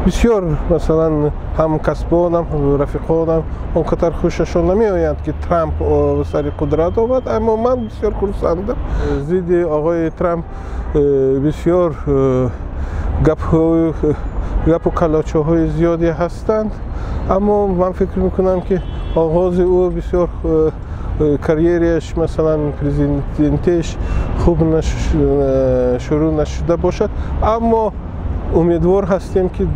Бисёр, масалан, ҳамкасбонам, рафиқонам он қадар хушашон намеоянд, ки Трамп сари қудрат омад, аммо ман бисёр хурсандам. Зидди оғои Трамп бисёр гапу калочаҳои зиёде ҳастанд, аммо ман фикр мекунам, ки оғози ӯ бисёр карьерияш, масалан, президентиш хуб шурӯъ нашуда бошад, аммо умедвор ҳастем, ки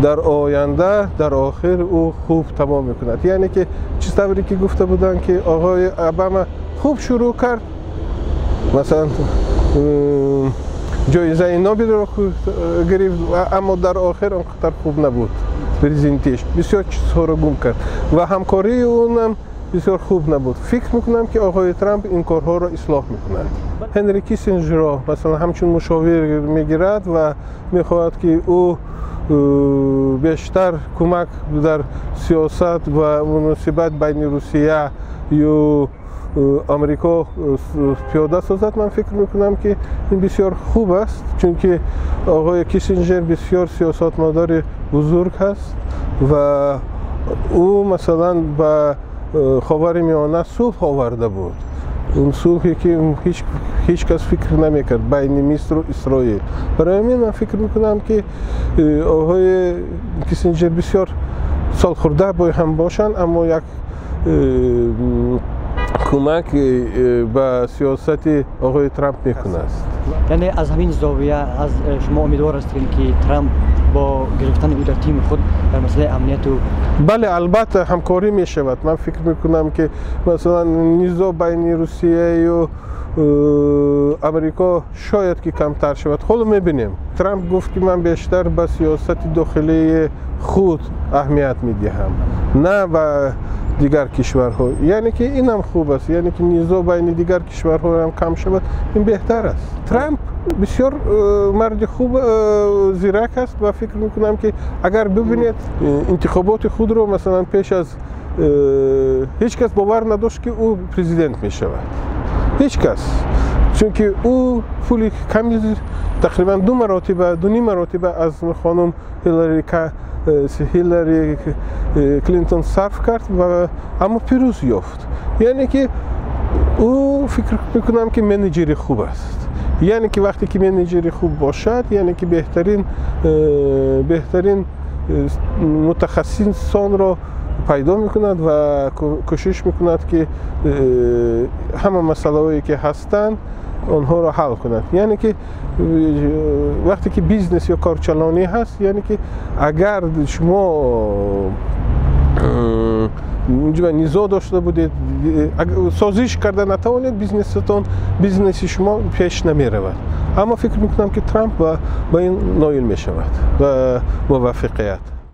дар оянда, дар охир ӯ хуб тамом мекунад. Яъне ки чӣ тавре ки гуфта буданд, ки оғои Обама хуб шурӯъ кард, масалан, ҷоизаи Нобелро гирифт, аммо дар охир он қадар хуб набуд президентиш, бисёр чизҳоро гум кард ва ҳамкории ӯнам бисёр хуб набуд. Фикр мекунам, ки оғои Трамп ин корҳоро ислоҳ мекунад. Ҳенри Киссинҷерро, масалан, ҳамчун мушовир мегирад ва мехоҳад, ки ӯ бештар кӯмак дар сиёсат ва муносибат байни Русия ю Амрико пиёда созад. Ман фикр мекунам, ки ин бисёр хуб аст, чунки оғои Киссинҷер бисёр сиёсатмадори бузург ҳаст ва ӯ, масалан, ба Ховари Миёна сулҳ оварда буд, он сулҳе ки ҳеҷ кас фикр намекард байни Мисру Исроил. Барои ҳамин ман фикр мекунам, ки оғои Киссинҷер бисёр солхӯрда ҳам бошанд, аммо як кӯмак ба сиёсати оғои Трамп мекунад. Яъне аз ҳамин зовия аз шумо умедвор ҳастед, ки Трамп бо гирифтани ӯ дар тими худ дар масъалаи амнияту Бале, албатта, ҳамкорӣ мешавад. Ман фикр мекунам, ки, масалан, низоъ байни Русияю Амрико шояд ки камтар шавад. Ҳоло мебинем. Трамп гуфт, ки ман бештар ба сиёсати дохилии худ аҳамият медиҳам, на ба дигар кишварҳо. Яъне ки инам хуб аст, яъне ки низоъ байни дигар кишварҳо ҳам кам шавад, ин беҳтар аст. Трамп бисёр марди хуб, зирак аст ва фикр мекунам, ки агар бибинед интихоботи худро, масалан, пеш аз ҳеҷ кас бовар надошт, ки ӯ президент мешавад, ҳеҷ кас, чунки ӯ пули ками, тақрибан 2 маротиба, 2.5 маротиба аз хонум Ҳиллари Клинтон сарф кард, аммо пирӯз ёфт. Яъне ки ӯ, фикр мекунам, ки менеҷери хуб аст. Яъне ки вақте ки менеҷери хуб бошад, яъне ки беҳтарин мутахассисонро пайдо мекунад ва кӯшиш мекунад, ки ҳама масъалаҳое ки ҳастанд, онҳоро ҳал кунад. Яъне ки вақте ки бизнес ё корчалонӣ ҳаст, яъне ки агар шумо низоъ дошта будед, созиш карда натавонед, бизнесатон, бизнеси шумо пеш намеравад. Аммо фикр мекунам, ки Трамп ба ин ноил мешавад, ба муваффақият.